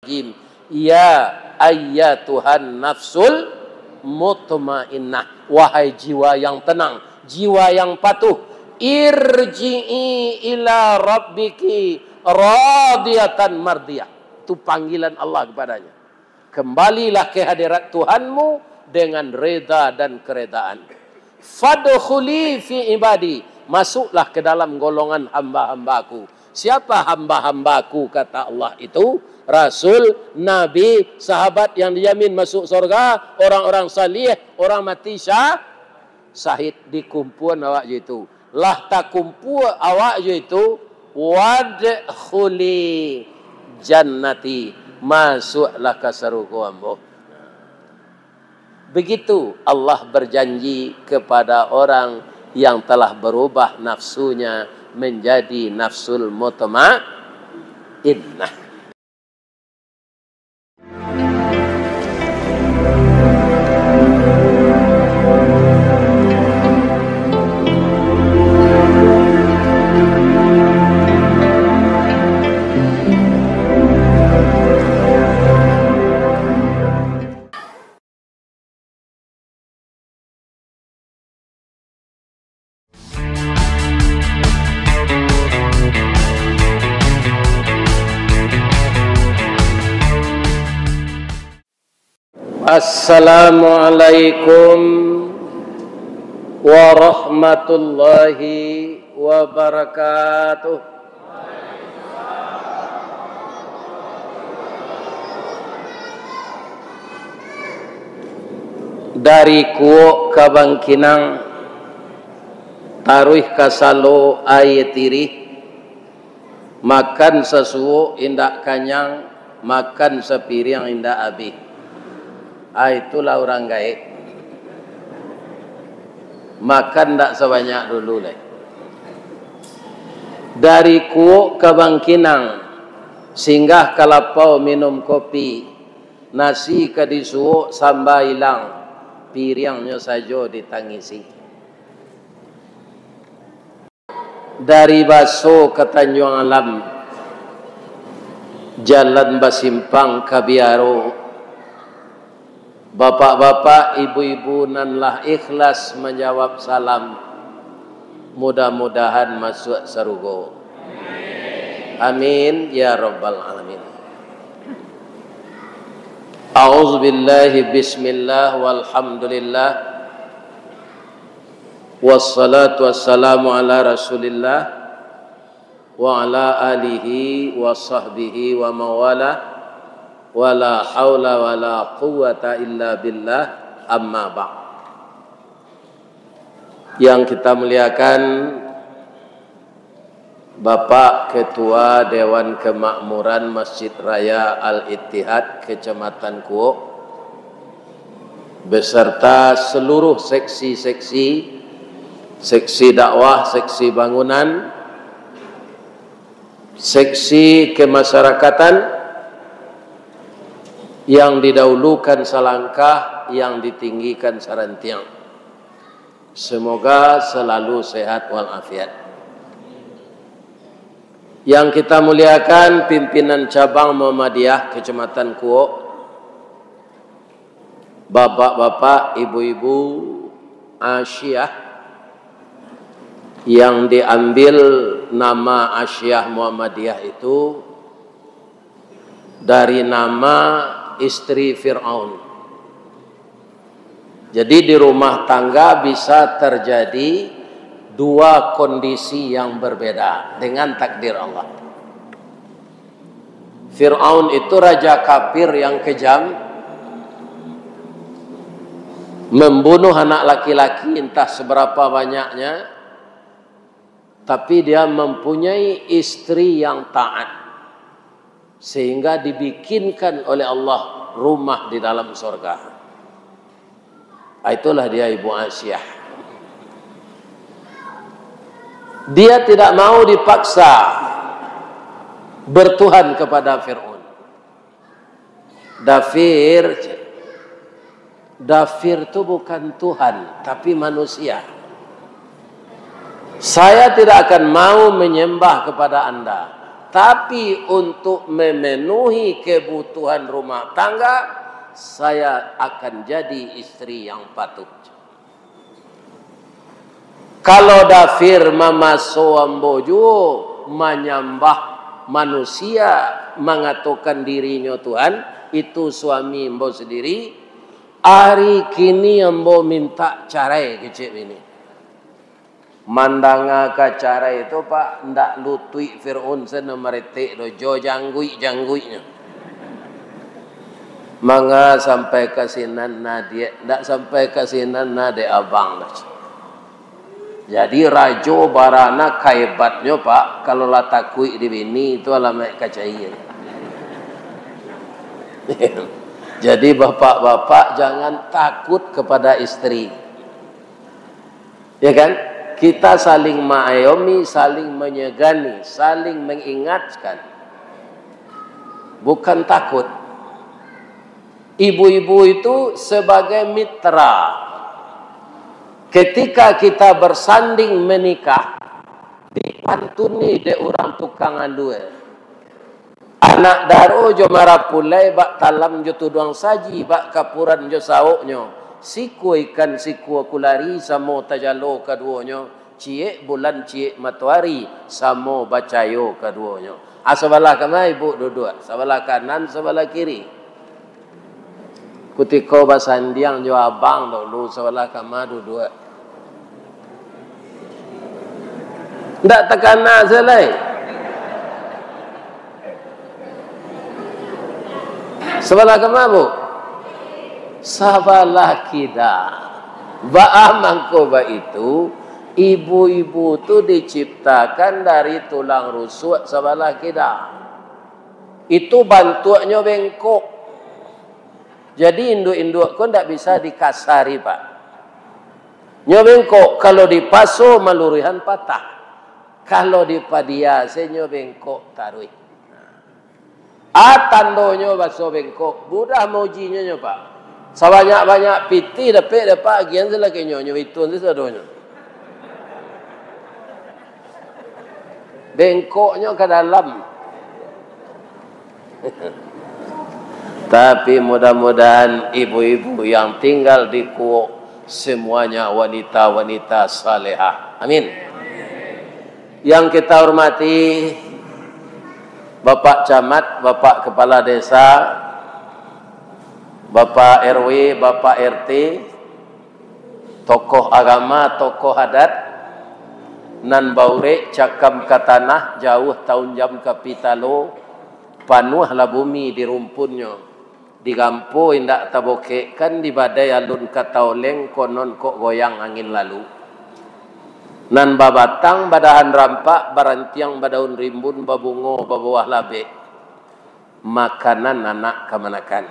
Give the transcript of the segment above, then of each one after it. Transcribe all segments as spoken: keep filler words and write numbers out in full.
Rajim. Ya ayyatuhan nafsul mutmainnah, wahai jiwa yang tenang, jiwa yang patuh, irji'i ila rabbiki radiyatan mardiyah. Itu panggilan Allah kepadanya. Kembalilah ke hadirat Tuhanmu dengan reda dan keredaan. Fadkhuli fi ibadi, masuklah ke dalam golongan hamba-hambaku. Siapa hamba-hambaku, kata Allah itu? Rasul, nabi, sahabat yang dijamin masuk surga, orang-orang salih, orang mati sya-, syahid. Dikumpuan awak jo itu. Lah takumpua awak jo itu, wadkhuli jannati, masuklah ka sarugo ambo. Begitu Allah berjanji kepada orang yang telah berubah nafsunya menjadi nafsul mutmainnah. Assalamualaikum warahmatullahi wabarakatuh. Dari Kuok ka Bangkinang, taruih ka Salo Aia Tirih, makan sasuok indak kanyang, makan sapiriang indak abih. Ah, itulah urang gaek. Makan ndak sabanyak dulu lai. Dari Kuok ka Bangkinang, singgah ka lapau minum kopi, nasi ka disuok samba ilang, piriangnyo sajo ditangisi. Dari Baso ka Tanjuang Alam, jalan basimpang ka Biaro. Bapak-bapak, ibu-ibu nan lah ikhlas manjawab salam, mudah-mudahan masuak sarugo. Amin, ya rabbal alamin. A'udzubillahi, bismillah, walhamdulillah. Wassalatu wassalamu ala Rasulillah wa ala alihi wa sahbihi wa mawala. Wala haula wala quwwata illa billah, amma ba'd. Yang kita muliakan, Bapak Ketua Dewan Kemakmuran Masjid Raya Al-Ittihad Kecamatan Kuok, beserta seluruh seksi-seksi, seksi dakwah, seksi bangunan, seksi kemasyarakatan, yang didahulukan salangkah, yang ditinggikan sarantiang. Semoga selalu sehat walafiat. Yang kita muliakan, pimpinan cabang Muhammadiyah Kecamatan Kuok, bapak-bapak, ibu-ibu, Asyiah, yang diambil nama Asyiah Muhammadiyah itu dari nama istri Firaun. Jadi, di rumah tangga bisa terjadi dua kondisi yang berbeda dengan takdir Allah. Firaun itu raja kafir yang kejam, membunuh anak laki-laki entah seberapa banyaknya, tapi dia mempunyai istri yang taat, sehingga dibikinkan oleh Allah rumah di dalam sorga. Ah, itulah dia Ibu Asyiah. Dia tidak mau dipaksa bertuhan kepada Firaun. Dafir, Dafir tu bukan Tuhan, tapi manusia. Saya tidak akan mau menyembah kepada anda. Tapi untuk memenuhi kebutuhan rumah tangga, saya akan jadi istri yang patuh. Kalau dafir mamaso ambo juo manyambah manusia, mangatokan dirinyo Tuhan, itu suami ambo sandiri, ari kini ambo mintak carai, kecek bini. Mandanga ka carai tu, Pak, ndak lutuik Fir'aun se nan maretek do, jo jangguik-jangguiknyo. Manga sampai ka sinan nah, Diak? Ndak sampai ka sinan nah, dek abang, tu. Jadi, rajo bara nan ka hebatnyo, Pak, kalau lah takuik di bini, itu alamaik kacaian. Jadi, bapak-bapak, jangan takut kepada istri. Ya kan? Kita saling maayomi, saling menyegani, saling mengingatkan. Bukan takut. Ibu-ibu itu sebagai mitra. Ketika kita bersanding menikah, dipantuni dek urang tukang andue. Anak daro jo marapulai, bak talam jo tuduang saji, bak kapuran jo saoknyo. Sikua ikan, sikua kulari, samo tajalo kaduonyo. Ciek bulan, ciek matoari, samo bacayo kaduonyo. Ah, sabalah kama ibu duduak? Sabalah kanan, sabalah kiri? Kutiko basandiang jo abang dulu, sabalah kama duduak? Ndak takana se lai. Sabalah kama, Bu? Sabalah kida. Baa mangko baitu, ibu-ibu tu diciptakan dari tulang rusuk sabalah kida. Itu bantuaknyo bengkok. Jadi, induak-induak ko ndak bisa dikasari, Pak. Nyo bengkok, kalau dipaso, maluruihan patah. Kalau dipadia se, nyo bengkok taruih. Ah, tandonyo baso bengkok, mudah maujinyo nyo, Pak. Sabanyak-banyak pitih dapek, dapek agian se lakinyo, nyo ituang se sadonyo. Bengkoknyo ka dalam. Tapi mudah-mudahan ibu-ibu yang tinggal di Kuok semuanya wanita-wanita salehah. Amin. Yang kita hormati Bapak Camat, Bapak Kepala Desa, Bapak R W, Bapak R T, tokoh agama, tokoh adat, nan baurek cakam ka tanah, jauah taun jam ka pitalo, panuahlah bumi di rumpunnyo. Digampo indak tabokekkan, di badai alun ka taoleng, konon kok goyang angin lalu. Nan babatang badahan rampak, barantiang badaun rimbun, babungo babuah labek. Makanan anak kamanakan.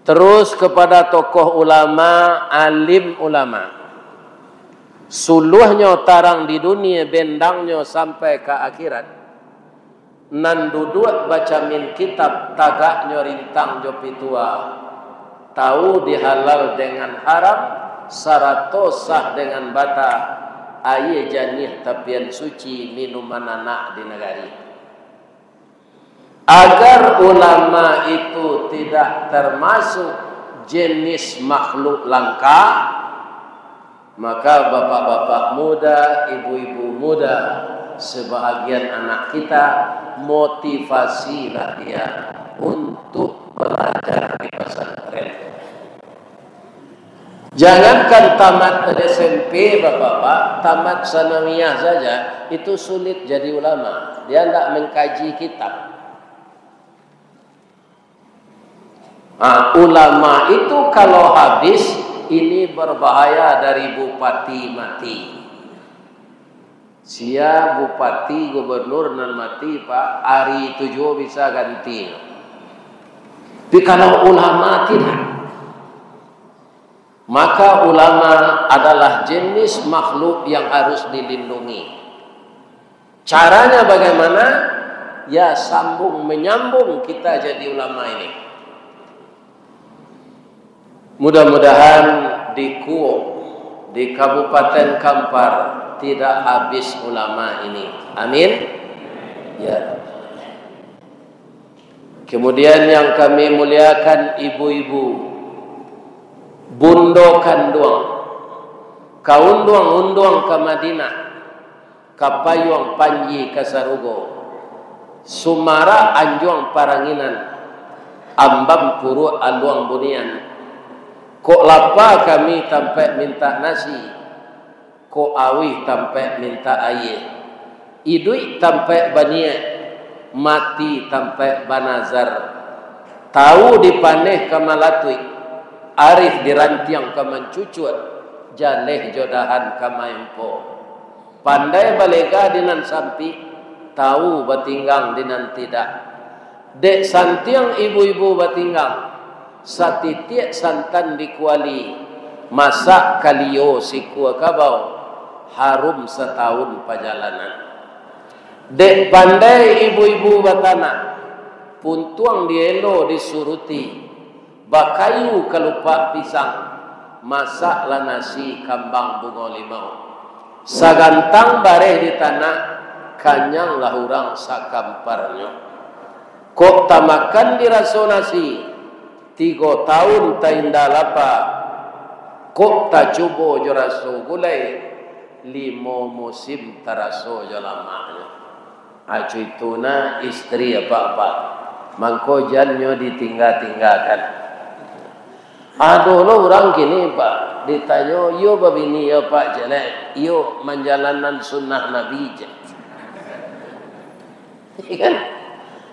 Terus kepada tokoh ulama, alim ulama. Suluahnyo tarang di dunia, bendangnyo sampai ka akhirat. Nan duduak bacamin kitab, tagaknyo rintang jo pitua, tahu di halal dengan haram, sarato sah dengan bata, aia janiah tapian suci, minuman anak di nagari. Agar ulama itu tidak termasuk jenis makhluk langka, maka bapak-bapak muda, ibu-ibu muda, sebahagian anak kita, motivasilah dia untuk belajar di pesantren. Jangankan tamat S M P, bapak-bapak, tamat sanawiyah saja, itu sulit jadi ulama. Dia ndak mengkaji kitab. Nah, ulama itu kalau habis, ini berbahaya dari bupati mati. Sia bupati, gubernur nan mati, Pak, ari tu juo bisa ganti. Tapi kalau ulama, tidak. Maka ulama adalah jenis makhluk yang harus dilindungi. Caranya bagaimana? Ya, sambung menyambung kita jadi ulama ini. Mudah-mudahan di Kuok, di Kabupaten Kampar, tidak habis ulama ini. Amin. Kemudian yang kami muliakan ibu-ibu, bundo kanduang, ka unduang-unduang ka Madinah, ka payuang panji ka sarugo, sumarak anjuang paranginan, ambam puruak aluang bunian. Kok lapa kami tampek mintak nasi, kok auih tampek mintak aia. Iduik tampek baniaik, mati tampek banazar. Tawu dipaneh ka malatuik, arih dirantiang ka mancucuak, jaleh jo dahan ka maempo. Pandai balega di nan sampik, tawu batinggang di nan tidak. Dek santiang ibu-ibu batinggang, satitiak santan di kuali, masak kalio sikua kabau, harum satawun pajalanan. Dek pandai ibu-ibu batanak, puntuang dielo disuruti, bakayu kalupak pisang, masaklah nasi kambang bungo limau. Sagantang bareh di tanak, kanyanglah urang sakamparnyo. Kok tamakan diraso nasi, tigo tawun tainda lapa. Kok tacubo jo raso gulai, limo musim taraso jo lamaknyo. Acu itu nah istri apak-apak, mangko jan nyo ditingga-tinggakan. Ado lo urang kini, Pak, ditanyo, "Iyo babini yo, Pak?" Jelek, "Iyo, manjalankan sunnah Nabi," cek. Kan?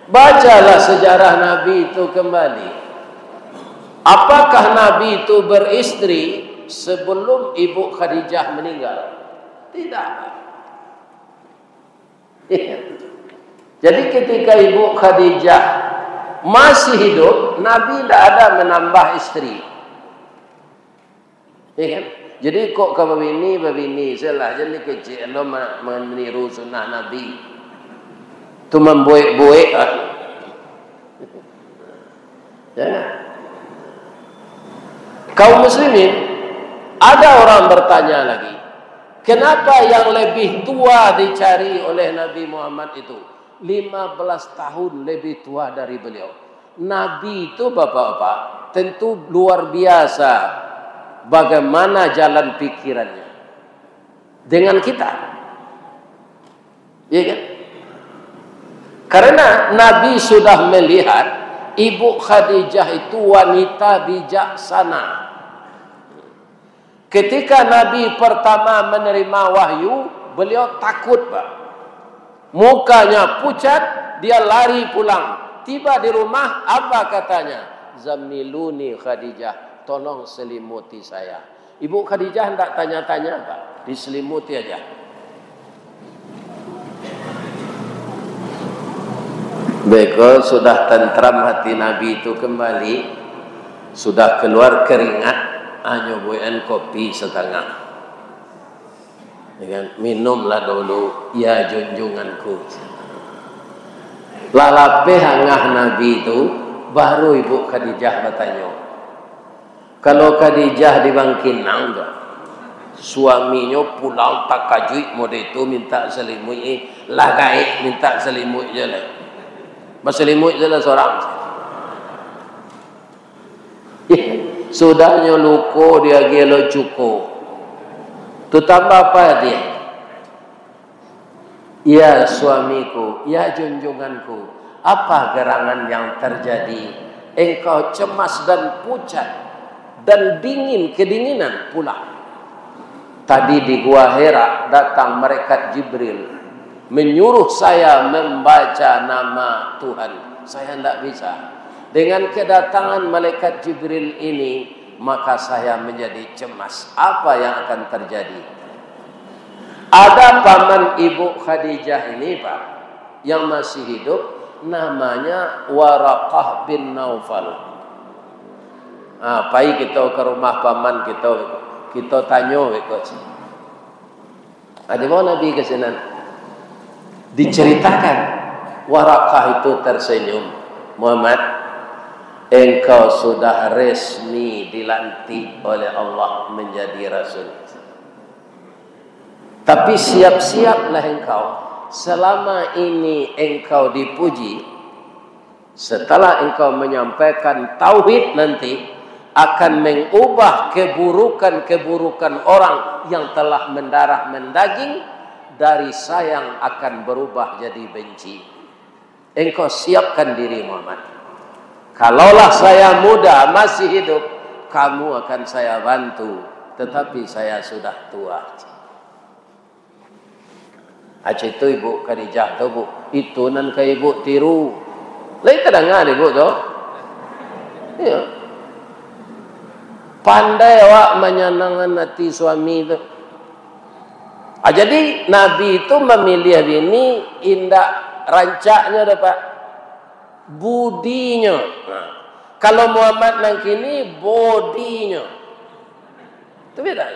Bacalah sejarah Nabi itu kembali. Apakah Nabi itu beristri sebelum Ibu Khadijah meninggal? Tidak. Jadi ketika Ibu Khadijah masih hidup, Nabi tidak ada menambah istri. Ya kan? Jadi kok ka babini, babini sajolah, jan dikecek lo ma-, maniru sunnah Nabi. Tu mambuek-buek, ah. Ya kan? Kaum muslimin, ada orang bertanya lagi, kenapa yang lebih tua dicari oleh Nabi Muhammad itu? Lima belas tahun lebih tua dari beliau. Nabi itu, bapak-bapak, tentu luar biasa bagaimana jalan pikirannya dengan kita. Iya kan? Karena Nabi sudah melihat Ibu Khadijah itu wanita bijaksana. Ketika Nabi pertama menerima wahyu, beliau takut, Pak. Mukanya pucat, dia lari pulang. Tiba di rumah, apa katanya? "Zammiluni Khadijah, tolong selimuti saya." Ibu Khadijah ndak tanya-tanya, Pak. Diselimuti aja. Beko sudah tentram hati Nabi itu kembali, sudah keluar keringat, hanyo buekan kopi satangah. Ya kan? "Minumlah dulu, ya junjunganku." Lah lapeh angah Nabi tu, baru Ibu Khadijah batanyo. Kalau Khadijah di Bangkinang tu, suaminyo pulang takajuik mode tu, mintak salimuik, eh, lah gaek mintak salimuik je lah. Basalimuik je lah sorang. Sudahnyo luko diagiah lo cuko. Tu tambah apa dia? "Ya suamiku, ya junjunganku, apa gerangan yang terjadi? Engkau cemas dan pucat dan dingin kedinginan pula." "Tadi di Gua Hira datang malaikat Jibril, menyuruh saya membaca nama Tuhan. Saya ndak bisa. Dengan kedatangan malaikat Jibril ini, maka saya menjadi cemas. Apa yang akan terjadi?" Ada paman Ibu Khadijah ini, Pak, yang masih hidup, namanya Waraqah bin Naufal. Ha, pai kito ka rumah paman kito, kito tanyo beko. Ha, dibawa Nabi ka sinan. Diceritakan, Waraqah itu tersenyum, "Muhammad, engkau sudah resmi dilantik oleh Allah menjadi rasul. Tapi siap-siaplah engkau, Selama ini engkau dipuji, setelah engkau menyampaikan tauhid nanti, akan mengubah keburukan-keburukan orang yang telah mendarah mendaging, dari sayang akan berubah jadi benci. Engkau siapkan diri, Muhammad. Kalaulah saya muda, masih hidup, kamu akan saya bantu, tetapi saya sudah tua. Aceh tu Ibu Khadijah tu, Bu. Itu nan ka Ibu tiru. Lai tadanga dek Ibu tu? Iyo. Pandai awak manyanangkan ati suami tu. Ah, jadi Nabi tu mamiliah bini indak rancaknyo doh, Pak. Budinyo. Nah, kalau Muhammad nan kini, bodinyo. Tu beda.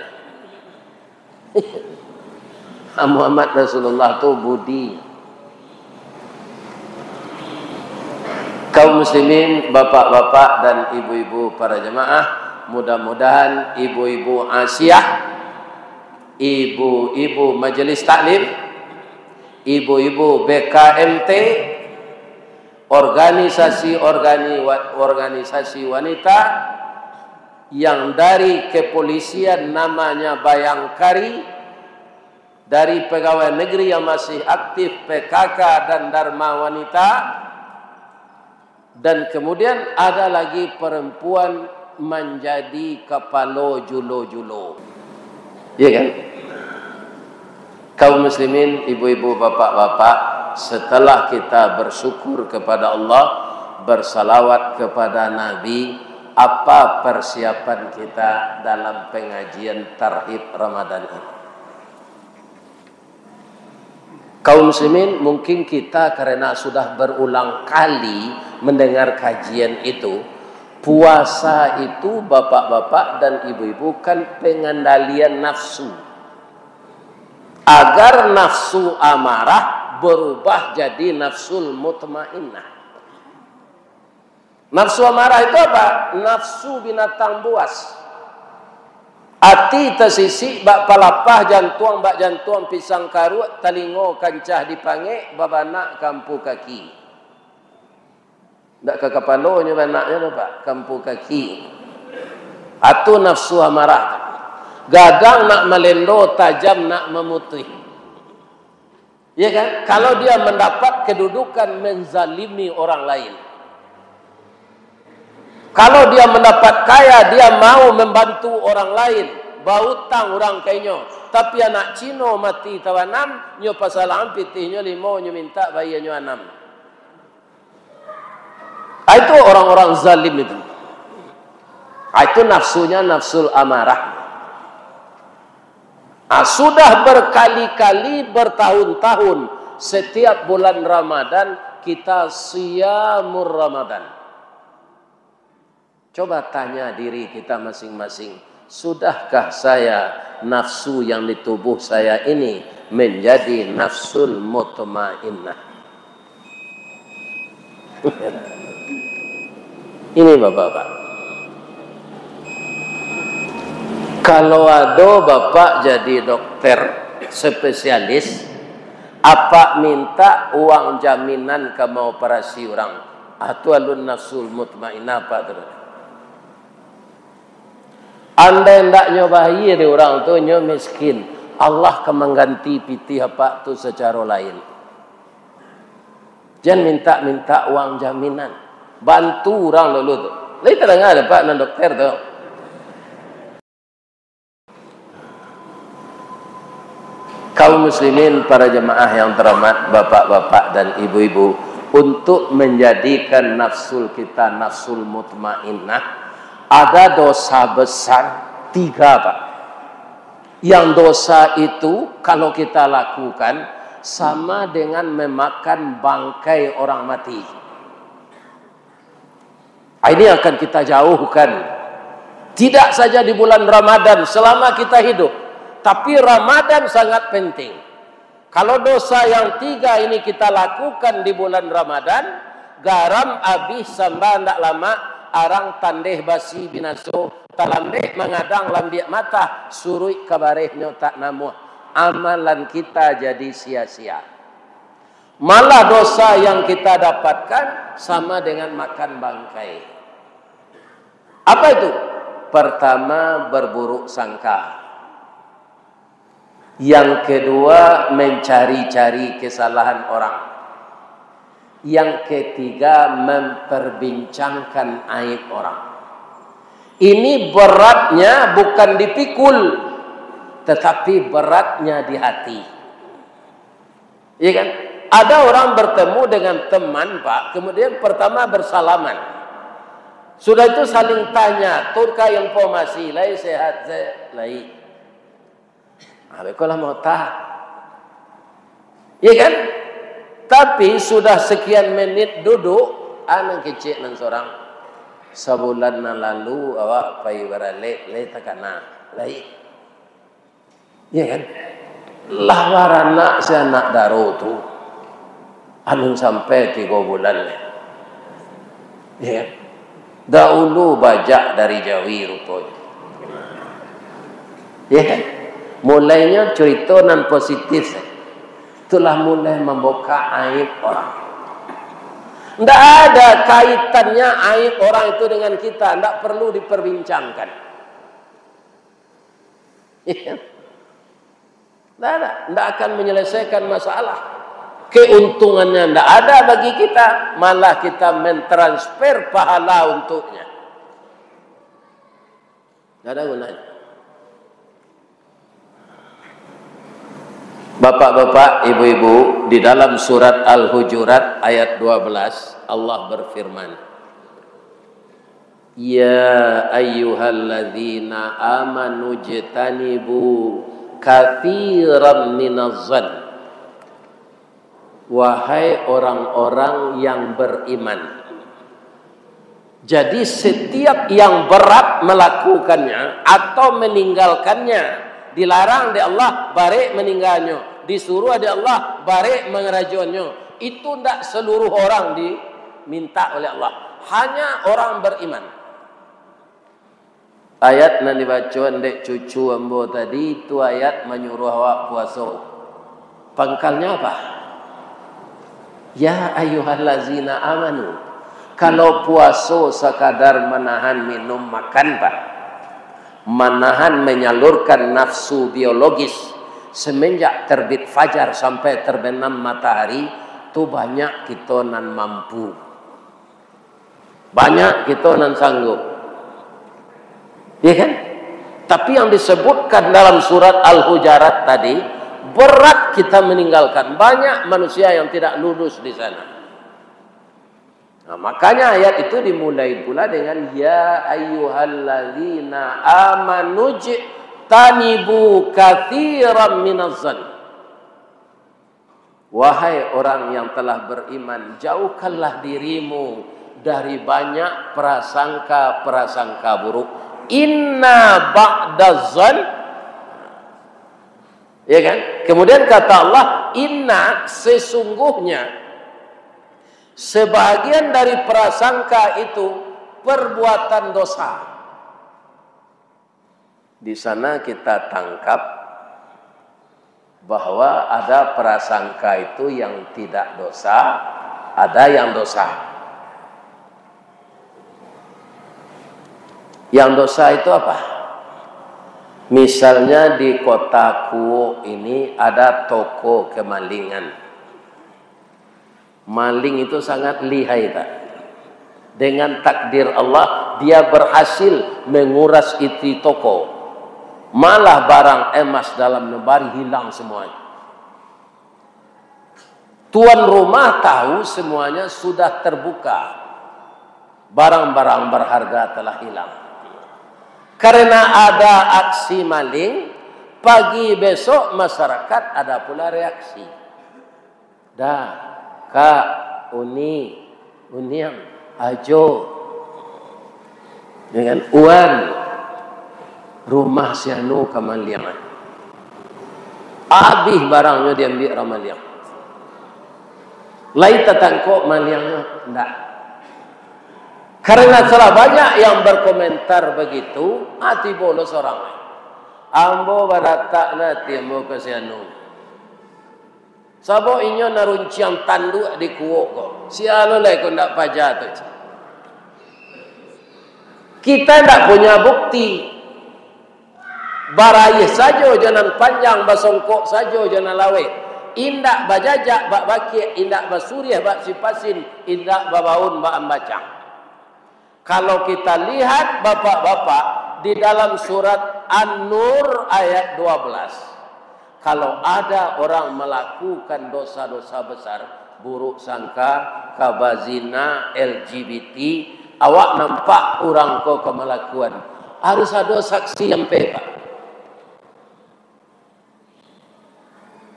Muhammad Rasulullah tu budi. Kaum muslimin, bapak-bapak dan ibu-ibu para jamaah, mudah-mudahan ibu-ibu Asiah, ibu-ibu majelis taklim, ibu-ibu B K M T, organisasi organi-, organisasi wanita, yang dari kepolisian namanya Bayangkari, dari pegawai negeri yang masih aktif P K K dan Dharma Wanita, dan kemudian ada lagi perempuan menjadi kapalo julo-julo. Iya kan? Kaum muslimin, ibu-ibu, bapak-bapak, setelah kita bersyukur kepada Allah, bersalawat kepada Nabi, apa persiapan kita dalam pengajian Tarhib Ramadan ini? Kaum muslimin, mungkin kita karena sudah berulang kali mendengar kajian itu, puasa itu, bapak-bapak dan ibu-ibu, kan pengendalian nafsu. Agar nafsu amarah berubah jadi nafsul mutmainnah. Nafsu amarah itu apa? Nafsu binatang buas. Ati tasisik bak palapah, jantuang bak jantuang pisang karuak, talingo kancah dipangek, babanak ka ampu kaki. Ndak ka kapalonyo banaknyo tu, Pak, ka ampu kaki. Atu nafsu amarah tu. Gadang nak malendo, tajam nak mamutuih. Ya kan? Kalau dia mendapat kedudukan menzalimi orang lain. Kalau dia mendapat kaya, dia mau membantu orang lain, bautang urang ka inyo. Tapi anak Cino mati tabanam, nyo pasalaan pitihnyo limo, nyo mintak bayia nyo anam. Ah, itu orang-orang zalim itu. Ah, itu nafsunya nafsul amarah. Ah, sudah berkali-kali, bertahun-tahun, setiap bulan Ramadan kita siyamur Ramadan. Coba tanya diri kita masing-masing, sudahkah saya, nafsu yang di tubuh saya ini, menjadi nafsul mutmainnah? Ini, Bapak-bapak. Kalau ado Bapak jadi dokter spesialis, apak minta uang jaminan ka maoperasi urang, ah, tu alun nafsul mutmainnah apak tu. Andai ndak nyo bayia dek urang tu, nyo miskin, Allah ka mangganti pitih apak tu sacaro lain. Jan mintak-mintak uang jaminan. Bantu urang dulu tu. Lai tadanga dek apak nan dokter tu? Kaum muslimin, para jemaah yang terhormat, bapak-bapak dan ibu-ibu, untuk menjadikan nafsul kita nafsul mutmainnah, ada dosa besar tiga, Pak. Yang dosa itu, kalau kita lakukan, sama dengan memakan bangkai orang mati. Ini akan kita jauhkan. Tidak saja di bulan Ramadan, selama kita hidup. Tapi Ramadan sangat penting. Kalau dosa yang tiga ini kita lakukan di bulan Ramadan, garam abih, samba ndak lamak, arang tandeh basi binaso, talambek mangadang lambiak matah, suruik ka barehnyo tak namuah. Amalan kita jadi sia-sia. Malah dosa yang kita dapatkan sama dengan makan bangkai. Apa itu? Pertama, berburuk sangka. Yang kedua, mencari-cari kesalahan orang. Yang ketiga, memperbincangkan aib orang. Ini beratnya bukan dipikul, tetapi beratnya di hati. Iya kan? Ada orang bertemu dengan teman, Pak, kemudian pertama bersalaman. Sudah itu saling tanya, tukar informasi, "Lai sehat, se-, lai?" Ah, beko lah mota. Iya kan? Tapi sudah sekian menit duduk, ah, nan kecek nan sorang. Sabulan nan lalu awak pai baralek, lai takana. Lai. Iya kan? Lah baranak si anak daro tu. Alun sampai tigo bulan lai. Iya kan? Dahulu bajak dari jawi ruponyo. Iya kan? Mulainyo curito nan positif. Itulah mulai mambuka aib orang. Ndak ada kaitannya aib orang itu dengan kita, ndak perlu diperbincangkan. Iya. Ndak ada, ndak akan menyelesaikan masalah. Keuntungannya ndak ada bagi kita, malah kita mentransfer pahala untuknya. Ndak ada gunanya. Bapak-bapak, ibu-ibu, di dalam surat Al-Hujurat ayat dua belas, Allah berfirman, "Ya ayyuhalladzina amanu jtanibu katsiran minaz zan." Wahai orang-orang yang beriman. Jadi, setiap yang berat melakukannya atau meninggalkannya, dilarang dek Allah, barek maninggalnyo, disuruh dek Allah, barek mangarajonnyo, itu ndak seluruh orang diminta oleh Allah, hanya orang beriman. Ayat nan dibaco dek cucu ambo tadi, itu ayat manyuruah awak puaso. Pangkalnya apa? Ya ayyuhallazina amanu. Kalau puaso sakadar manahan minum makan, Pak, manahan menyalurkan nafsu biologis semenjak terbit fajar sampai terbenam matahari, tu banyak kito nan mampu. Banyak kito nan sanggup. Ya kan? Tapi yang disebutkan dalam surat Al-Hujurat tadi, berat kita meninggalkan. Banyak manusia yang tidak lulus di sana. Nah, makanya ayat itu dimulai pula dengan, "Ya ayyuhalladzina amanu jtanibu katsiran minaz zan." Wahai orang yang telah beriman, jauhkanlah dirimu dari banyak prasangka-prasangka buruk. Inna ba'daz zan, ya kan? Kemudian kata Allah, "Inna, sesungguhnya sebahagian dari prasangka itu perbuatan dosa." Di sana kita tangkap bahwa ada prasangka itu yang tidak dosa, ada yang dosa. Yang dosa itu apa? Misalnya di Kota Kuok ini ada toko kemalingan. Maling itu sangat lihai, Pak. Dengan takdir Allah, dia berhasil menguras isi toko. Malah barang emas dalam lemari hilang semuanya. Tuan rumah tahu semuanya sudah terbuka. Barang-barang berharga telah hilang. Karena ada aksi maling, pagi besok masyarakat ada pula reaksi. Dah, Kak, Uni, Uniang, Ajo, ya kan, Wan, rumah si anu kamaliangan. Abih barangnyo diambiak urang maliang. Lai tatangkok maliangnyo? Ndak. Karena telah banyak yang berkomentar begitu, ah, tibo lo sorang. Ambo baratak nati ambo ka si anu. Sabab inyo narunciang tanduak di kuok ko. Sia lo lai ko ndak paja tu. Kita ndak punya bukti. Baraih sajo jo nan panjang, basongkok sajo jo nan laweh. Indak bajajak bak bakiak, indak basuriah bak sipasin, indak babaun bak ambacang. Kalau kita lihat, bapak-bapak, di dalam surat An-Nur ayat dua belas, kalau ada orang melakukan dosa-dosa besar, buruk sangka, ka bazina, L G B T, awak nampak urang ko ka malakuan, harus ado saksi ampek, Pak.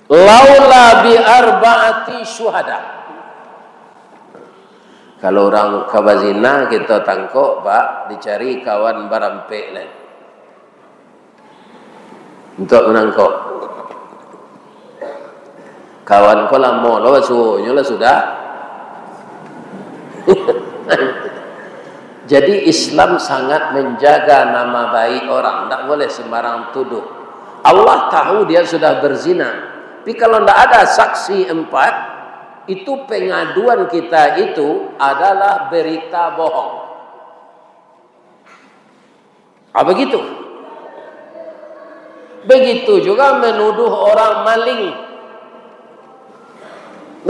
Laula bi arba'ati syuhada. Kalau urang ka bazina, kito tangkok, Pak, dicari kawan barampek lai. Untuak manangkok. Kawan ko lamo lo basuonyo lah sudah. Jadi, Islam sangat menjaga nama baik orang, ndak boleh sembarang tuduh. Allah tahu dia sudah berzina. Tapi kalau ndak ada saksi empat, itu pengaduan kita itu adalah berita bohong. Ah, begitu. Begitu juga menuduh orang maling.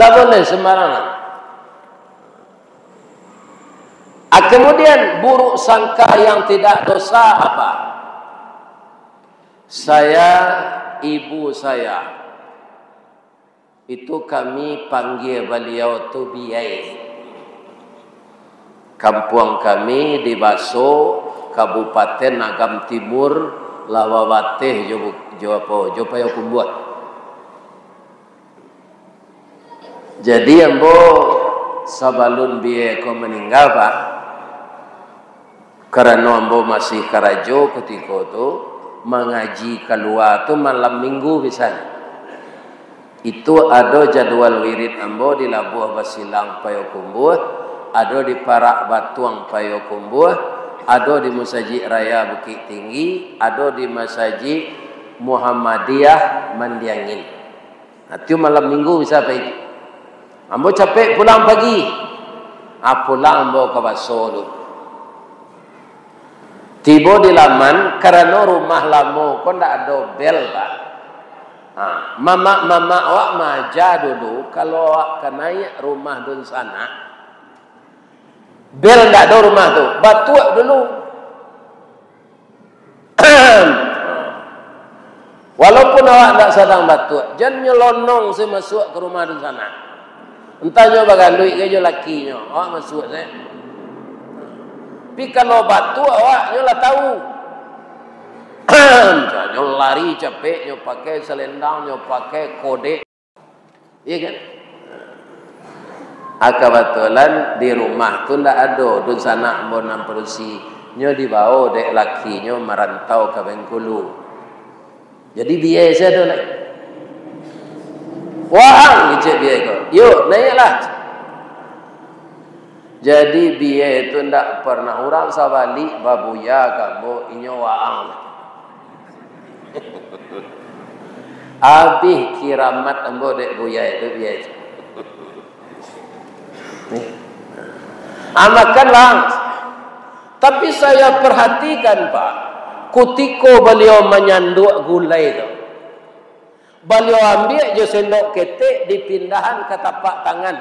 Ndak boleh sembarangan. Ah, kemudian, buruk sangka yang tidak dosa apa? Saya, ibu saya, itu kami panggia baliau tu biai. Kampuang kami di Baso, Kabupaten Agam Timur, lah babateh jo, jo apo, jo Payokumbuah. Jadi, ambo sabalun biai ko maningga, Pak, karano ambo masih karajo kutiko tu, mangaji kalua tu malam minggu biasonyo. Itu ado jadwal wirid ambo di Labuah Basilang Payokumbuah, ado di Parak Batuang Payokumbuah, ado di Masajik Raya Bukittinggi, ado di Masajik Muhammadiyah Mandiangin. Nah, tu malam minggu bisa pai. Ambo capek pulang pagi. Ah, pulang ambo ka Baso tu. Tibo di laman, karano rumah lamo ko ndak ado bel, Pak. Ha, mamak-mamak awak maaja dulu, kalau awak ka naiak rumah dunsanak, bel ndak ado rumah tu, batuak dulu. Walaupun awak ndak sadang batuak, jan nyelonong se masuak ka rumah dunsanak. Antah nyo bagaluik ka jo lakinyo, awak masuak se. Tapi kalau batuak awak, nyo lah tahu. Nyo lari capek, nyo pakai selendang, nyo pakai kodek. Iya kan? Ah, kabatulan di rumah tu ndak ado dunsanak ambo nan padusi. Nyo dibao dek lakinyo marantau ka Bengkulu. Jadi biai se ado lai. "Waang," kecek biai ko. "Yuk, naiaklah." Jadi biai tu ndak pernah, urang sabalik babuya ka ambo, inyo waang. Abih kiramat ambo dek buya itu, buya itu. Nih. Ah, makanlah. Tapi saya perhatikan, Pak, kutiko baliau manyanduak gulai tu, baliau ambiak jo sendok ketek, dipindahan ka tapak tangan.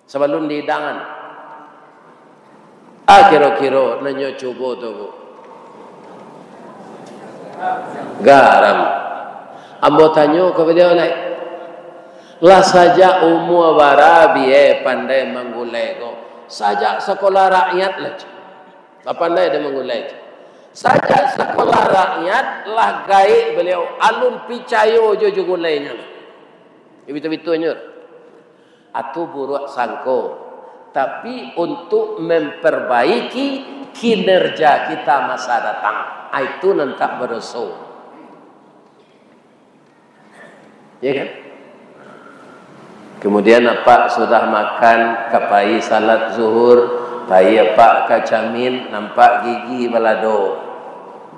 Sabalun diidangan. Ah, kiro-kiro nan nyo cubo tu, Bu? Garam. Ambo tanyo ka baliau lai, "Lah sajak umua bara biai pandai manggulai ko?" "Sajak sakolah rakyat lah, Cik. Lah pandai dek manggulai, Cik." Sajak sakolah rakyat lah gaek baliau, alun picayo jo, jo gulainyo. Batua-batua nyo. Atau buruak sangko, tapi untuk memperbaiki kinerja kita masa datang, ah, itu nan tak badoso. Ya kan? Kemudian apak sudah makan, ka pai salat zuhur, pai apak ka camin, nampak gigi balado.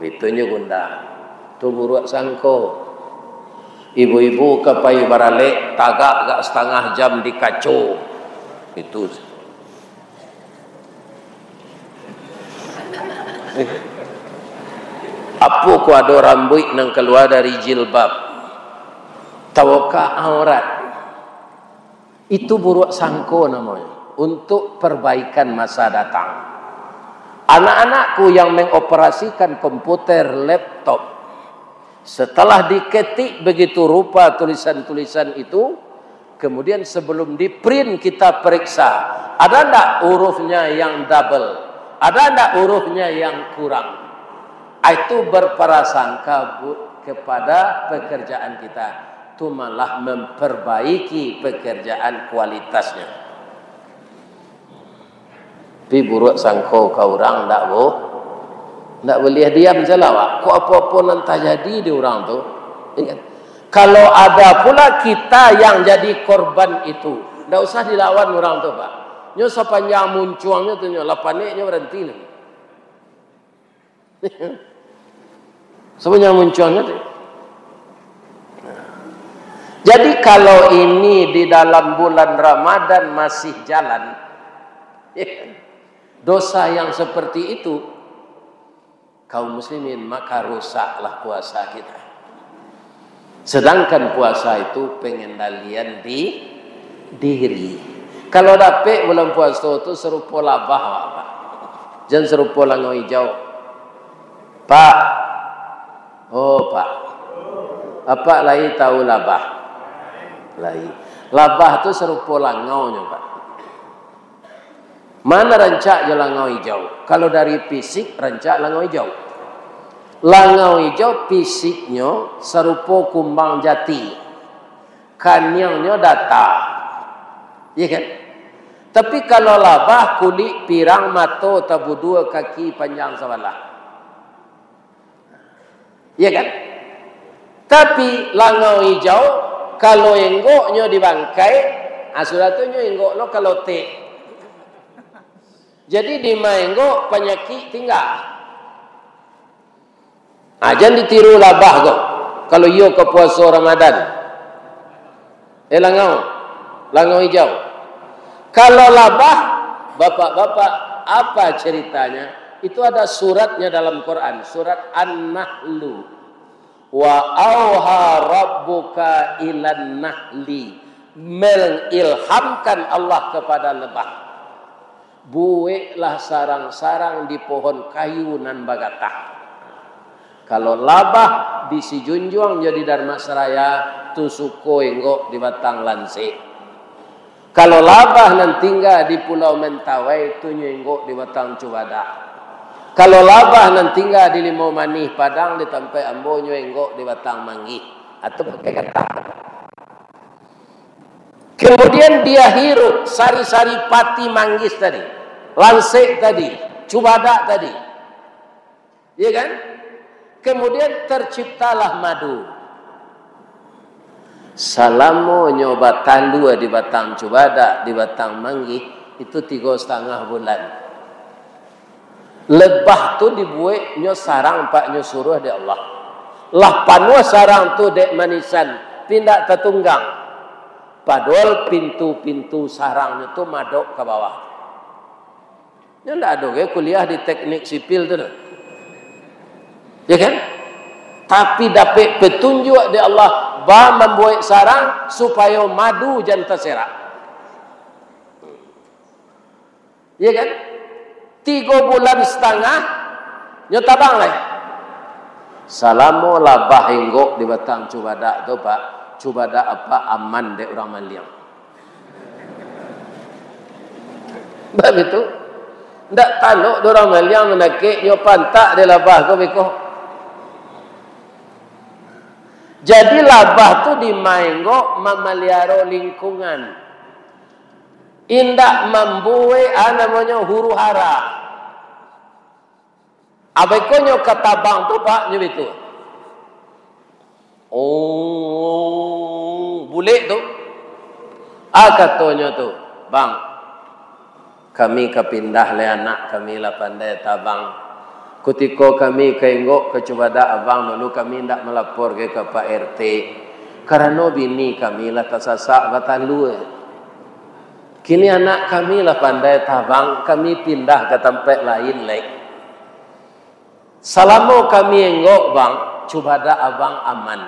Bitunyo gundah. Tu buruak sangko. Ibu-ibu ka pai baralek, tagak agak satangah jam di kaco. Itu. Apo ko ado rambuik nan kalua dari jilbab? Taukah aurat? Itu buruak sangko namonyo, untuk perbaikan masa datang. Anak-anakku yang mengoperasikan komputer, laptop, setelah diketik begitu rupa tulisan-tulisan itu, kemudian sebelum di-print kita periksa, ada ndak hurufnya yang double, ada ndak hurufnya yang kurang. Itu berprasangka bu-, kepada pekerjaan kita, tu malah memperbaiki pekerjaan kualitasnya. Tapi buruak sangko ka urang, ndak bu-, ndak buliah diam salah, wak. Kok apo-apo nan tajadi di urang tu, ya kan? Kalau ada pula kita yang jadi korban itu, ndak usah dilawan urang tu, Pak. Nyo sapanjang muncuangnyo tu nyo, lah panek nyo baranti lah. Sabanyak muncuangnyo tu. Jadi, kalau ini di dalam bulan Ramadan masih jalan, dosa yang seperti itu, kaum muslimin, maka rusaklah puasa kita. Sedangkan puasa itu pengendalian di diri. Kalau dapek bulan puasa tu, sarupo labah, Pak. Jan sarupo langau ijau. Pak. Oh, Pak. Apak lai tahu labah? Lai. Labah tu sarupo langaunyo, Pak. Mana rancak jo langau ijau? Kalau dari fisik, rancak langau ijau. Langau ijau fisiknyo sarupo kumbang jati, kaniangnyo data. Iya kan? Tapi kalau labah, kulik pirang, mato tabudua, kaki panjang sabalah. Iya kan? Tapi langau ijau, kalau enggoknyo di bangkai, ah, sudah tu nyo enggok lo ka lotek. Jadi, di ma enggok, panyakik tingga. Ah, jan ditiru labah ko, kalau iyo ka puaso Ramadan. Eh, langau. Langau ijau. Kalau labah, bapak-bapak, apa ceritanya? Itu ada suratnya dalam Quran, surat An-Nahlu. "Wa auha rabbuka ilan nahli." Mengilhamkan Allah kepada lebah. "Buweklah sarang-sarang di pohon kayu nan bagatah." Kalau labah di Sijunjuang jo di Dharmasraya, tu suko enggok di batang lansek. Kalau labah nan tingga di Pulau Mentawai, tu nyo enggok di batang cubadak. Kalau labah nan tingga di Limau Manih Padang, di tampek ambo, nyo enggok di batang manggih atau pakai gatah. Kemudian dia hirup sari-sari pati manggis tadi, lansek tadi, cubadak tadi. Iya kan? Kemudian terciptalah madu. Salamonyo batalua di batang cubadak, di batang manggih, itu tigo satangah bulan. Lebah tu dibuweknyo sarang, Pak, nyo suruah dek Allah. Lah panuah sarang tu dek manisan, pindak tatunggang. Padohal pintu-pintu sarangnyo tu madok ka bawah. Nyo ndak ado ge kuliah di teknik sipil tu doh. Ya kan? Tapi dapek petunjuk dek Allah, ba mambuek sarang supayo madu jan taserak. Iya kan? Tigo bulan satangah, nyo tabang lai. Salamo labah enggok di batang cubadak tu, Pak, cubadak apak aman dek urang maliang. Bak itu, ndak talok dek urang maliang manakek nyo pantak dek labah ko beko. Jadi, labah tu dimaenggok mamaliaro lingkungan. Indak mambuek, ah, namonyo huru-hara. Abaikonyo ka tabang tu, Pak, nyo bitu. Oh, bulek tu. Ah, katonyo tu, "Bang, kami ka pindah lai, anak kami lah pandai tabang. Kutiko kami ka enggok ka cubadak abang dulu, kami indak malapor ge ka Pak R T. Karano bini kami lah tasasak batalua. Kini anak kami lah pandai tabang, kami pindah ka tampek lain lai. Salamo kami enggok, Bang, cubadak abang aman.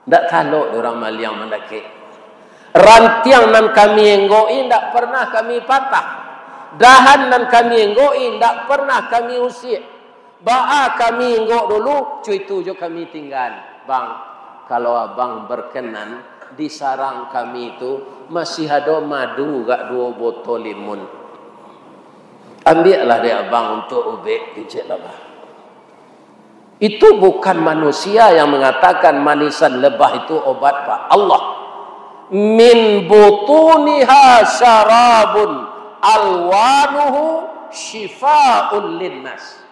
Ndak talok dek urang maliang mandakek. Rantiang nan kami enggok-i ndak pernah kami patah. Dahan nan kami enggok-i ndak pernah kami usiak. Baa kami inggok dulu, co itu jo kami tingga. Bang, kalau abang berkenan, di sarang kami tu masih ado madu gak duo botol limun. Ambiaklah dek abang untuk ubek, kecek lah, Bang. Itu bukan manusia yang mengatakan manisan lebah itu obat, Pak. Allah. Min butuniha syarabun alwanuhu syifaun linnas.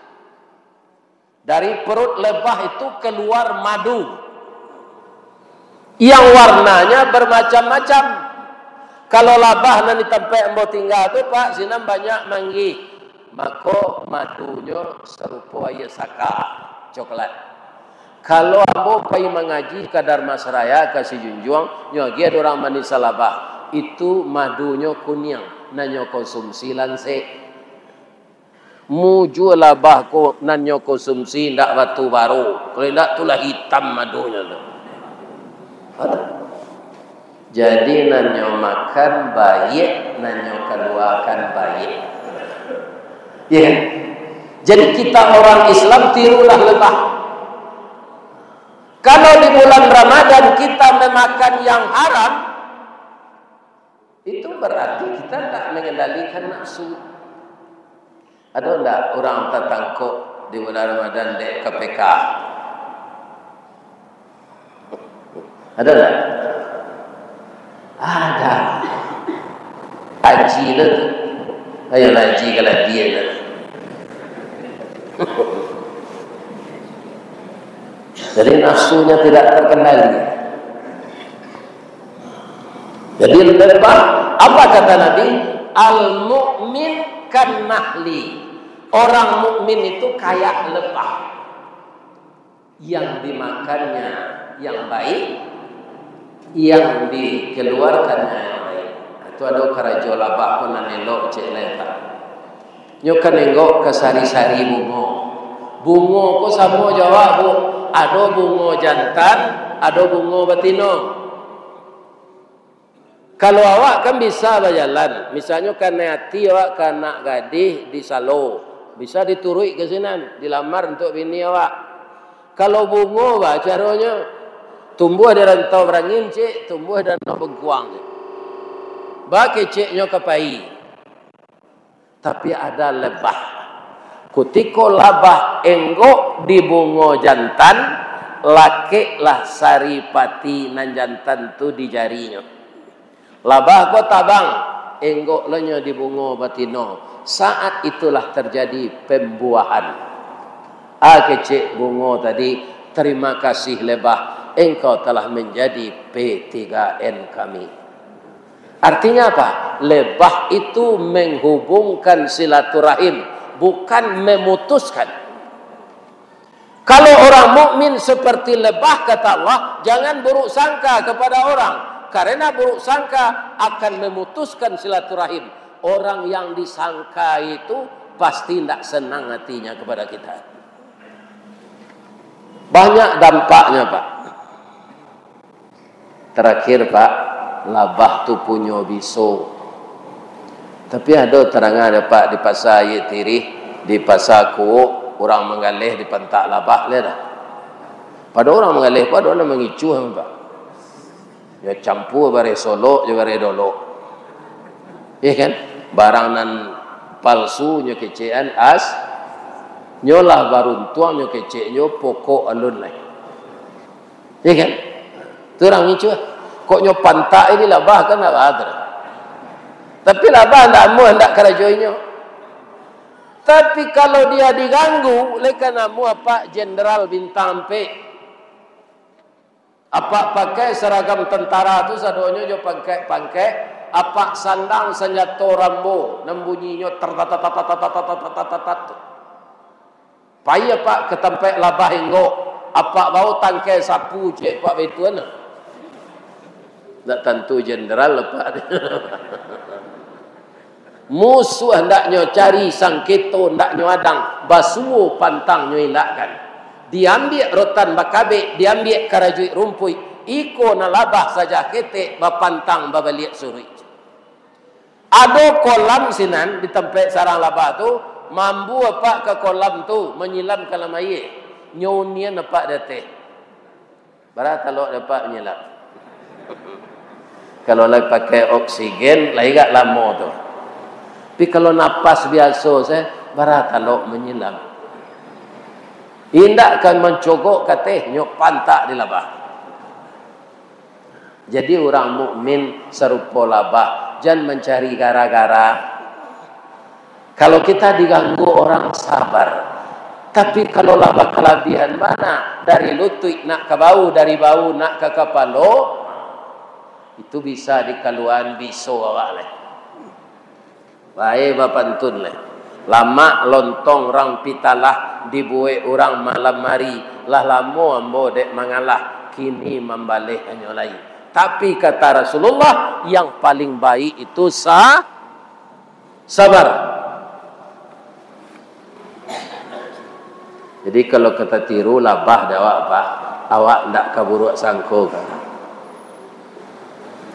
Dari perut lebah itu keluar madu yang warnanya bermacam-macam. Kalau labah nan di tampek ambo tingga tu, Pak, sinan banyak manggih, mako madunyo sarupo aia saka, coklat. Kalau ambo pai mangaji ka Dharmasraya, ka Sijunjuang, nyo agiah dek urang manisan labah, itu madunyo kuniang, nan nyo konsumsi lansek. Mujua labah ko nan nyo konsumsi, indak batu baro. Kalau indak, tu lah hitam madunyo tu. Jadi, nan nyo makan baiak, nan nyo kaluakan baiak. Ya kan? Jadi, kita orang Islam tirulah lebah. Kalau di bulan Ramadan kita memakan yang haram, itu berarti kita tak mengendalikan nafsu. Ado ndak urang tatangkok di bulan Ramadan dek K P K? Ado ndak? Ado. Haji lo tu. Ayolah haji ka Ladiah lah. Jadi nafsunya tidak terkendali. Jadi lebah, apa kata Nabi? Al-mu'min kan nahli. Orang mukmin itu kayak lebah. Yang dimakannya yang baik, yang dikeluarkannya yang baik. Itu ado karajo labah ko nan elok, cek lai, Pak. Nyo kan enggok ka sari-sari bungo. Bungo ko samo jo awak, Bu. Ado bungo jantan, ado bungo batino. Kalau awak kan bisa bajalan, misalnyo kanai ati awak ka anak gadih di Salo, bisa dituruik ka sinan, dilamar untuak bini awak. Kalau bungo, ba caronyo, tumbuah di rantau barangin, cek, tumbuah di danau bengkuang, cek. Ba keceknyo ka pai. Tapi ada lebah. Kutiko labah enggok di bungo jantan, lakeklah saripati nan jantan tu di jarinyo. Labah ko tabang, enggok lo nyo di bungo batino. Saat itulah terjadi pembuahan. Ah, kecek bungo tadi, "Terima kasih lebah, engkau telah menjadi P tiga N kami." Artinya apa? Lebah itu menghubungkan silaturahim, bukan memutuskan. Kalau orang mukmin seperti lebah, kata Allah, jangan buruk sangka kepada orang, karena buruk sangka akan memutuskan silaturahim. Orang yang disangka itu pasti ndak senang hatinya kepada kita. Banyak dampaknya, Pak. Terakhir, Pak, labah tu punyo biso. Tapi ado tarangan, Pak, di Pasa Aia Tirih, di Pasa Kuok, urang manggaleh dipantak labah, lai dah. Pado urang manggaleh ko ado nan mangicuah, Pak. Yo campua bareh Solok jo bareh Dolok. Iya kan? Barang nan palsu nyo kecekan as, nyo lah baruntuang nyo keceknyo pokok alun lai. Iya kan? Tu urang ngicuah. Kok nyo pantak ini labah kan, labah tu. Tapi labah ndak amuah, ndak karajo inyo. Tapi kalau dia diganggu, lai kan amuah Pak Jenderal Bintang Ampek. Apak pakai saragam tantara tu sadonyo jo pangkek-pangkek, apak sandang sanjato Rambo, nan bunyinyo tertatatatatatatatat tu. Pai apak ka tampek labah inggok, apak bao tangkai sapu, cek apak baituan. Ndak tantu jenderal, Pak. Musuah ndaknyo cari, sangketo ndaknyo adang, basuo pantangnyo ilakkan. Diambiak rotan bakabek, diambiak karajuik rumpuik, iko nan labah sajah ketek, bapantang babaliak suruik. Ado kolam sinan di tampek sarang labah tu, mambu apak ka kolam tu, manyilam ka dalam aia. Nyo unian apak di ateh. Bara talok dek apak manyilam. Kalau lai pakai oksigen, lai agak lamo tu. Tapi kalau napas biaso se, bara talok manyilam. Indak ka mancogok ka ateh, nyo pantak di labah. Jadi, urang mukmin sarupo labah, jan mancari gara-gara. Kalau kita diganggu orang, sabar. Tapi, kalau lah bakalabihan bana, dari lutuik nak ka bahu, dari bahu nak ka kapalo, itu bisa dikaluan biso awak lai. Bae bapantun lai. Lamak lontong rang pitalah, dibuek urang malam ari, lah lamo ambo dek mangalah, kini mambaleh hanyo lai. Tapi kata Rasulullah, yang paling baik itu sa-, sabar. Jadi, kalau ka tatiru labah dek awak, Pak, awak ndak ka buruak sangko, kan?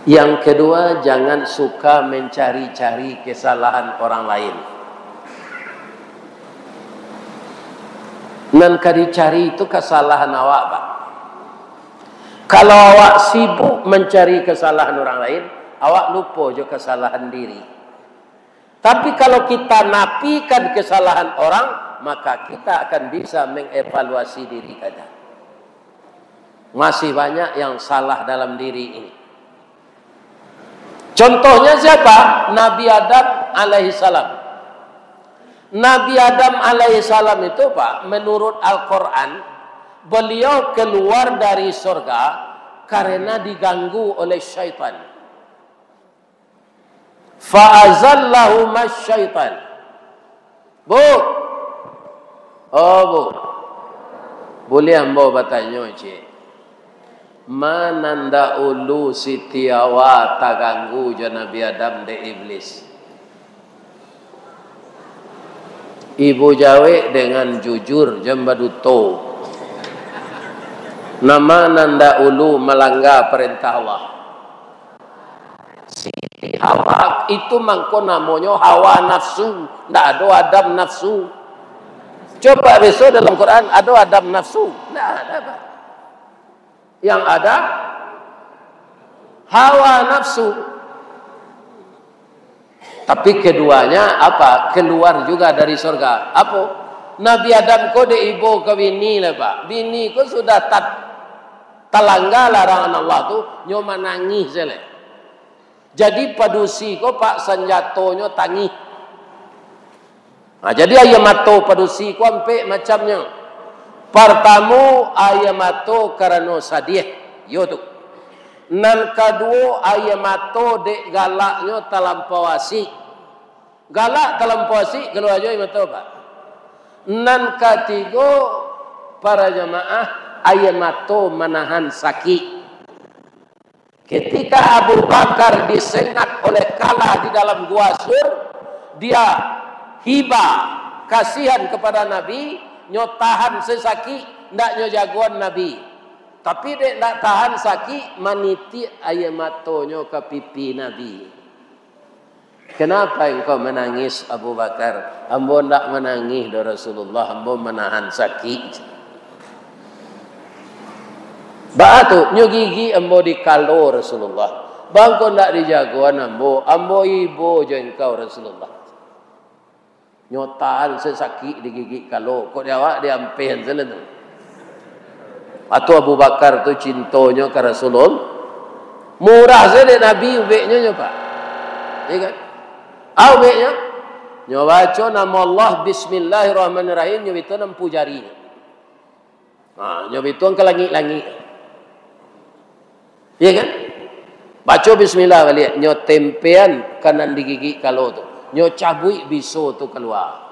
Yang kedua, jangan suka mencari-cari kesalahan orang lain. Nan ka dicari itu kesalahan awak, Pak. Kalau awak sibuk mencari kesalahan orang lain, awak lupo jo kesalahan diri. Tapi, kalau kita napikan kesalahan orang, maka kita akan bisa mengevaluasi diri kita. Masih banyak yang salah dalam diri ini. Contohnya siapa? Nabi Adam alaihissalam. Nabi Adam alaihissalam itu, Pak, menurut Al-Quran, beliau keluar dari surga karena diganggu oleh syaitan. Fa azallahuma syaitan. Bu. Oh, Bu. Buliah ambo batanyo, ciek? Ma nan dahulu Siti Hawa taganggu jo Nabi Adam dek Iblis? Ibu jawek dengan jujur, jan baduto. Nan ma nan dahulu malangga parentah Allah? Siti Hawa, itu mangko namonyo hawa nafsu. Ndak ado Adam nafsu. Coba biso dalam Quran, ado Adam nafsu? Ndak ada, Pak. Yang ada hawa nafsu. Tapi keduanya apa? Keluar juga dari surga. Apo? Nabi Adam ko dek ibo ka bini lah, Pak. Bini ko sudah tat-, talangga larangan Allah tu, nyo manangih se lai. Jadi padusi ko, Pak, sanjatonyo tangih. Nah, jadi aia mato padusi ko ampek macamnyo. Partamo, aia mato karano sadiah, iyo tu. Nan kaduo, aia mato dek galaknyo talampau asik. Galak talampau asik, kalua juo aia mato, Pak. Nan katigo, para jamaah, aia mato manahan sakik. Ketika Abu Bakar disengat oleh kala di dalam gua Sur, dia hibah, kasihan kepada Nabi, nyo tahan se sakik, ndak nyo jagoan Nabi. Tapi dek ndak tahan sakik, manitik aia matonyo ka pipi Nabi. "Kenapa engkau menangis, Abu Bakar?" "Ambo ndak manangih doh, Rasulullah, ambo manahan sakik." "Baa tu?" "Nyo gigik ambo di kalo, Rasulullah." "Baa ngko ndak dijagoan ambo? Ambo ibo jo engkau, Rasulullah." Nyo tahan se sakik digigik kalo, kok di awak diampehan se lah tu. Atau Abu Bakar tu cintonyo ka Rasulullah. Murah se dek Nabi ubeknyo nyo, Pak. Iyo kan? Ah, ubeknyo. Nyo baco namo Allah, bismillahirrahmanirrahim, nyo bito nampu jari. Ha, nyo bituang ka langik-langik. Iyo kan? Baco bismillah baliak, nyo tempean ka nan digigik kalo tu. Nyo cabuik biso tu kalua.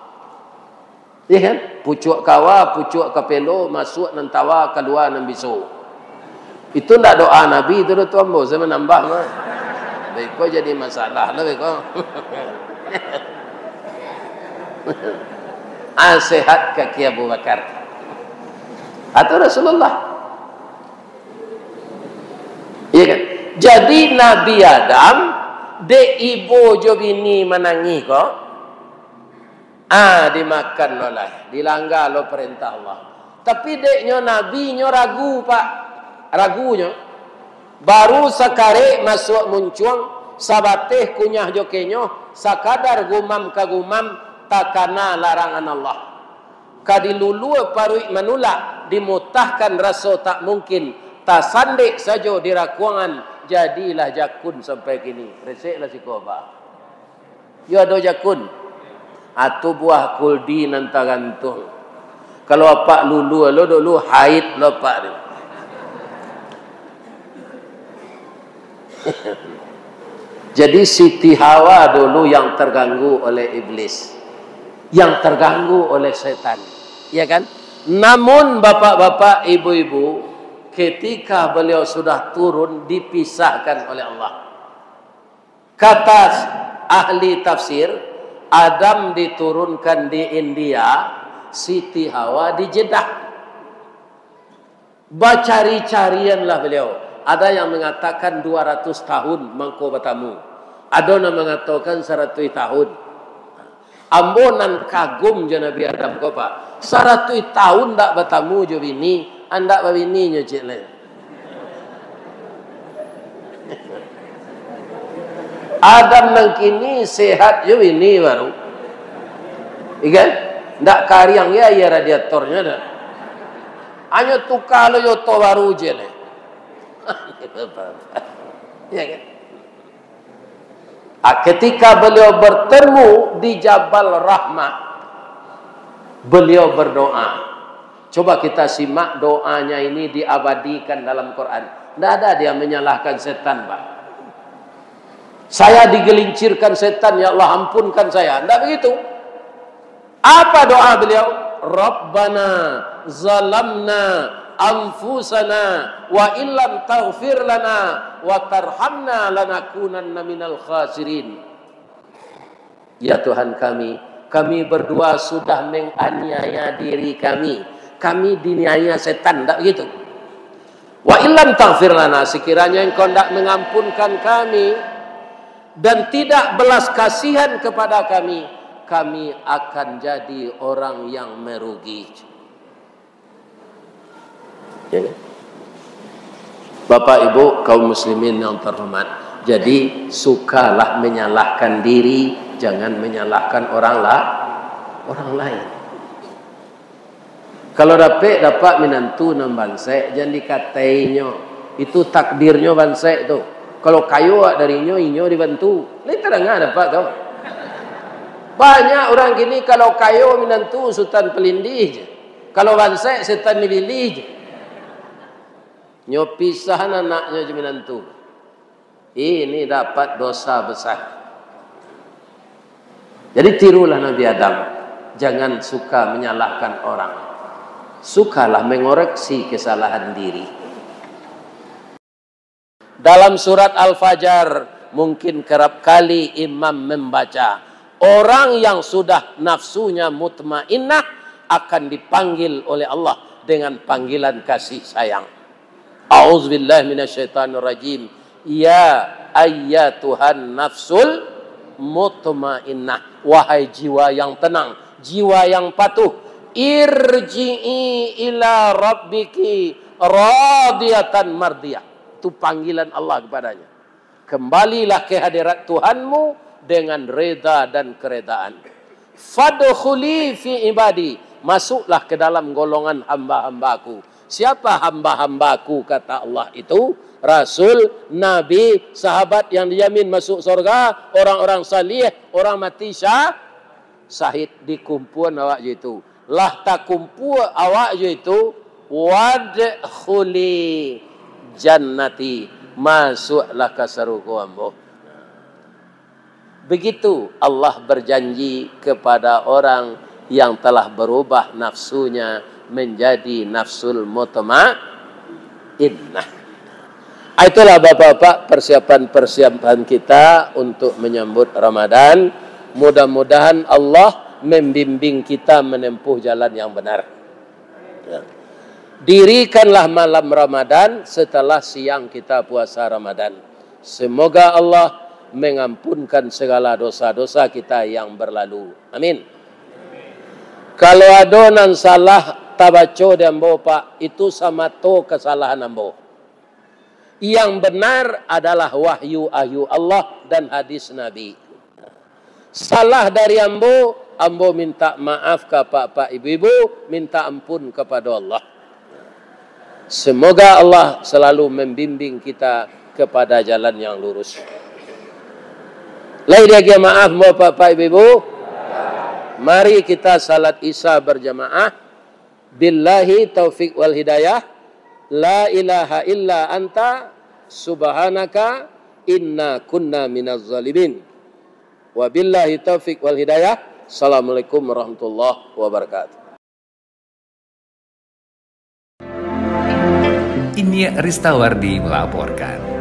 Iyo kan? Pucuak kawa, pucuak kapelo, masuak nan tawa, kalua nan biso. Itu ndak doa Nabi tu doh, tu ambo sajo manambah mah. Beko jadi masalah lah beko. Ah, sehat kaki Abu Bakar. Atau Rasulullah. Iya kan? Jadi Nabi Adam, dek ibo jo bini manangih ko, ah, dimakan lo lah, dilanggar lo parentah Allah. Tapi dek nyo Nabi, nyo ragu, Pak. Ragu nyo. Baru sakarek masuak muncuang, sabateh kunyah jo kenyo, sakadar gumam ka gumam, takana larangan Allah. Ka dilulua paruik manulak, dimutahkan raso tak mungkin, tasandek sajo di rakuangan, jadilah jakun sampai kini. Reseklah siko, Pak. Yo ado jakun. Atu buah kuldi nan tagantuang. Kalau apak lulua lo dulu, haid lo apak tu. Jadi Siti Hawa dulu yang terganggu oleh iblis, yang terganggu oleh setan, ya kan? Namun bapak-bapak, ibu-ibu, ketika beliau sudah turun, dipisahkan oleh Allah. Kata ahli tafsir, Adam diturunkan di India, Siti Hawa di Jeddah. Bacari-carianlah beliau. Ada yang mengatakan dua ratus tahun mangko batamu. Ado nan mangatokan saratuih tahun. Ambo nan kagum jo Nabi Adam ko, Pak. Saratuih tahun ndak batamu jo bini, andak babini nyo ciek lai. Adam nan kini sehat jo bini baru. Iya kan? Ndak kariang ya, ya radiatornyo dah. Hanyo tuka lo yo oto baru ciek lai. Iya kan? Ah, ketika beliau bertemu di Jabal Rahmah, beliau berdoa. Coba kita simak doanya ini, diabadikan dalam Quran. Ndak ada dia menyalahkan setan, Pak. "Saya digelincirkan setan, ya Allah, ampunkan saya." Ndak begitu. Apa doa beliau? "Rabbana zalamna anfusana wa illam taghfir lana wa tarhamna lanakunanna minal khasirin." Ya Tuhan kami, kami berdua sudah menganiaya diri kami. Kami diniaya setan, ndak begitu? "Wa illam taghfir lana," sekiranya Engkau ndak mengampunkan kami dan tidak belas kasihan kepada kami, kami akan jadi orang yang merugi. Ya kan? Bapak Ibu kaum muslimin yang terhormat, jadi sukalah menyalahkan diri, jangan menyalahkan orang la-, orang lain. Kalau dapek, dapat minantu nan bansaik, jan dikatainyo. Itu takdirnyo bansaik tu. Kalau kayo awak darinyo, inyo dibantu. Lai tadanga dapat tu. Banyak urang kini, kalau kayo minantu Sutan Palindih je. Kalau bansaik, Setan Dibilih je. Nyo pisahan anaknyo jo minantu. Ini dapat dosa besar. Jadi tirulah Nabi Adam. Jangan suka menyalahkan orang. Sukalah mengoreksi kesalahan diri. Dalam surat Al-Fajar, mungkin kerap kali imam membaca, orang yang sudah nafsunya mutmainnah akan dipanggil oleh Allah dengan panggilan kasih sayang. A'udzubillahi minasyaitonirrajim. Ya ayyatuhan nafsul mutmainnah. Wahai jiwa yang tenang, jiwa yang patuh. Irji'i ila rabbiki radiyatan mardiyah. Itu panggilan Allah kepadanya. Kembalilah ke hadirat Tuhanmu dengan reda dan keredaan. Fadkhuli fi ibadi, masuklah ke dalam golongan hamba-hambaku. Siapa hamba-hambaku, kata Allah itu? Rasul, nabi, sahabat yang dijamin masuk sorga, orang-orang salih, orang mati sya-, syahid, dikumpuan awak jo itu. Lah takumpua awak jo itu, wadkhuli jannati, masuaklah ka sarugo ambo. Begitu Allah berjanji kepada orang yang telah berubah nafsunya menjadi nafsul mutmainnah. Ah, itulah, Bapak-bapak, persiapan-persiapan kita untuk menyambut Ramadan. Mudah-mudahan Allah membimbing kita menempuh jalan yang benar. Ya. Dirikanlah malam Ramadan setelah siang kita puasa Ramadan. Semoga Allah mengampunkan segala dosa-dosa kita yang berlalu. Amin. Kalau ado nan salah tabaco di ambo, Pak, itu samato kesalahan ambo. Yang benar adalah wahyu-wahyu Allah dan hadis Nabi. Salah dari ambo, ambo minta maaf ka apak-apak, ibu-ibu, minta ampun kepada Allah. Semoga Allah selalu membimbing kita kepada jalan yang lurus. Lai diagiah maaf, ambo, apak-apak, ibu-ibu. Mari kita salat Isya berjamaah. Billahi taufik wal hidayah. La ilaha illa anta subhanaka inna kunna minaz zalimin. Wabillahi taufik wal hidayah. Assalamualaikum warahmatullahi wabarakatuh. Inyiak Ristawardi melaporkan.